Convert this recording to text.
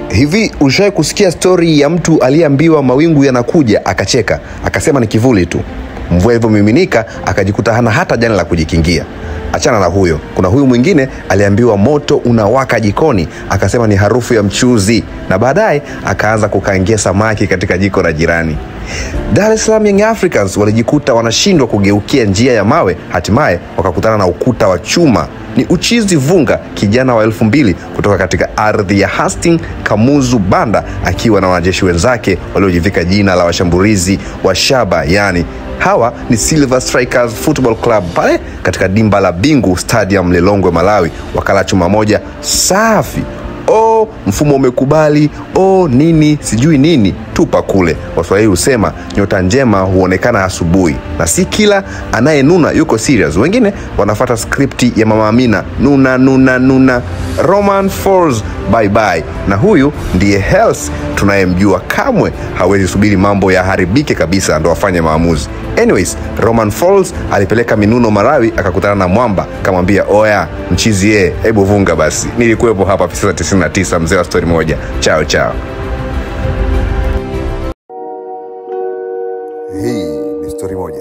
Hivi ushawahi kusikia stori ya mtu aliyeambiwa mawingu yanakuja akacheka, akasema ni kivuli tu? Mvua ilivyomiminika akajikuta hana hata jani la kujikingia. Achana na huyo, kuna huyu mwingine aliambiwa moto unawaka jikoni, akasema ni harufu ya mchuzi, na baadaye akaanza kukaangia samaki katika jiko la jirani. Dar es Salaam Young Africans walijikuta wanashindwa kugeukia njia ya mawe, hatimaye wakakutana na ukuta wa chuma. Ni Uchizi Vunga, kijana wa 2000 kutoka katika ardhi ya Hastings Kamuzu Banda, akiwa na wanajeshi wenzake waliojivika jina la washambulizi wa shaba, yani hawa ni Silver Strikers Football Club pale katika dimba la Bingu Stadium Lilongwe, Malawi. Wakala chuma moja safi. Oh, mfumo umekubali, oh nini sijui nini, tupa kule. Waswahili husema nyota njema huonekana asubuhi, na si kila anayenuna yuko serious. Wengine wanafata skripti ya Mama Amina, nuna nuna nuna, Roman Falls bye bye. Na huyu ndiye Hersi tunayemjua, kamwe hawezi subiri mambo yaharibike kabisa ndo afanye maamuzi. Anyways, Roman Falls alipeleka minuno Malawi, akakutana na mwamba, kamwambia oya mchizi ye, hebu vunga basi. Nilikuwepo hapa 99, mzee wa story moja. Chao chao. Hii ni story moja.